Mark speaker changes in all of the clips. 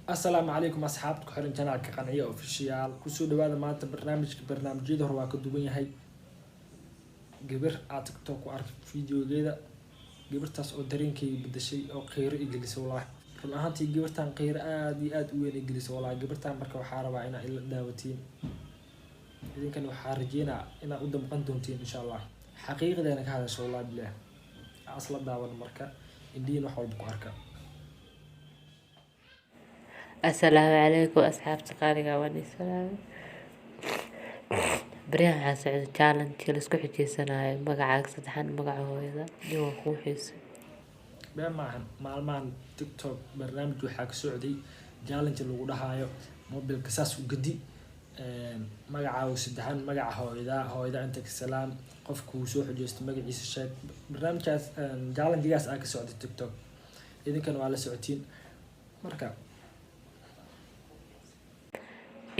Speaker 1: Asalaamu calaykum asxaabta ku xiran janaalka Qanciya Official. Kusoo dhawaada maanta barnaamijka. Barnaamijyada hore waa ka duwan yahay. Gabar aad TikTok ku arkay videogeeda, gabartaas oo dareenkayga bedeshay oo kheyro i gelisay. Walahi, run ahaantii gabartan kheyro aada iyo aada u weyn i gelisay walahi. Gabartan marka waxaa rabaa inaa ila daawatiin, idinkan waxaa rajeynaa inaad u damqan doontiin insha Allah. Xaqiiqdeena ka hadasho wallahi bilaah asla daawan. Marka indhihiin wax walba ku arka.
Speaker 2: Asalaamu calaykum asxaabta qaaliga, waan idin salaamay. Baryahan waxaa socda challenge laisku xijeysanaayo magacaaga saddexan, magaca hooyada iyo waa kuu xiisay.
Speaker 1: Been maahan, maalmahan TikTok barnaamij waxaa ka socday challenge lagu dhahaayo mobilka saas u gedi, magacaaga saddexan, magaca hooyada, hooyada inta ka salaam, qofku uu soo xujeysto magaciisa sheeg. Barnaamijkaas challengegaas aa ka socday TikTok, idinkana waa la socotiin marka.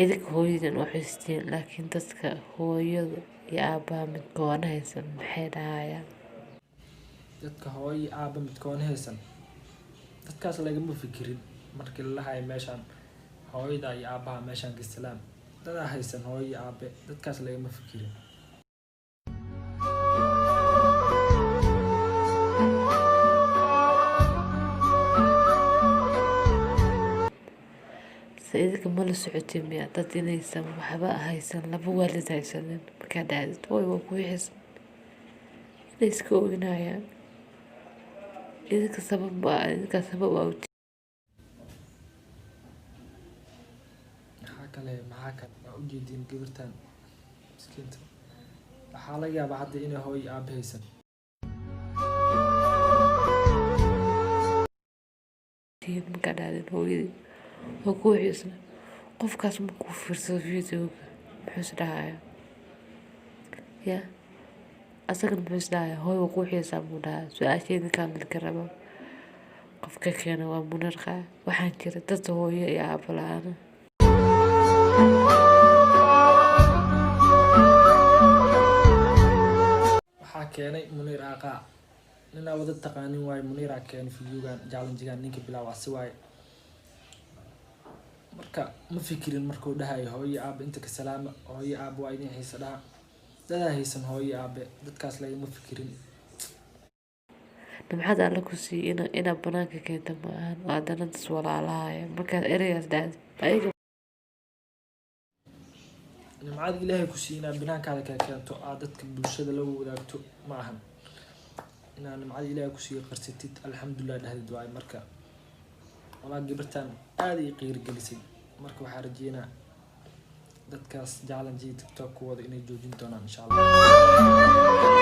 Speaker 2: Idinka hooyadan u xiisteen, laakiin dadka hooyada iyo aabbaha midkoona haysan maxay dhahayaan?
Speaker 1: Dadka hooyo iyo aaba midkoona haysan, dadkaas lagama fikirin markii la lahayo meeshaan hooyada iyo aabaha meeshaan ka salaam. Dadaa haysan hooyo iyo aabe, dadkaas lagama fikirin.
Speaker 2: Se idinka ma la socotiin miya dad inaysan waxba haysan, laba waalid haysanin? Markaa dhahdid hooy waa kuu xiisan, inay iska oynayaan. Idinka sabab waa, idinka sabab waa u.
Speaker 1: Maxaa kale, maxaa kale waa ujeediin? Gabartan miskiinta waxaa laga yaabaa hadda inay hooyo iyo aabe haysan.
Speaker 2: Tihiin markaa dhahdid hooyadii waa kuu xiisna, qofkaas markuu fiirsado videoga muxuu is dhahayaa? Ya asagana muxuu is dhahayaa? Hooy waa kuu xiisaa muu dhahaa? Su-aasha idinkaan lidinka rabaa. Qofka keena waa Munirqa. Waxaan jira dad hooyo iyo aabo la-aana.
Speaker 1: Waxaa keenay Muniir Aqaa, ninaa wada taqaanin waaye. Muniiraa keenay videogan, challengegan ninka bilaaw asi waaye. Marka ma fikirin markuu dhahayo hooyo aabe inta ka salaama, hooyo aabe waa idin xiisa dhaha. Dadaa haysan hooyo aabe, dadkaas lagama fikirin.
Speaker 2: Nimcada Alla ku siiyey inaad banaanka keenta ma ahan oo haddana das walaalahaya markaad ereygaas dhahdid ayaga.
Speaker 1: Nimcada Ilaahay ku siiye inaad banaankaada kala keento, aad dadka bulshada la wadaagto ma ahan. Inaad nimcada Ilaahay ku siiye qarsatid, alxamdulilah dhahdid waaye. Marka walaa gabartan aada ay qiirigelisay. Marka waxaa rajeynaa dadkaas challenge TikTok ku wada inay joojin doonaan insha Allah.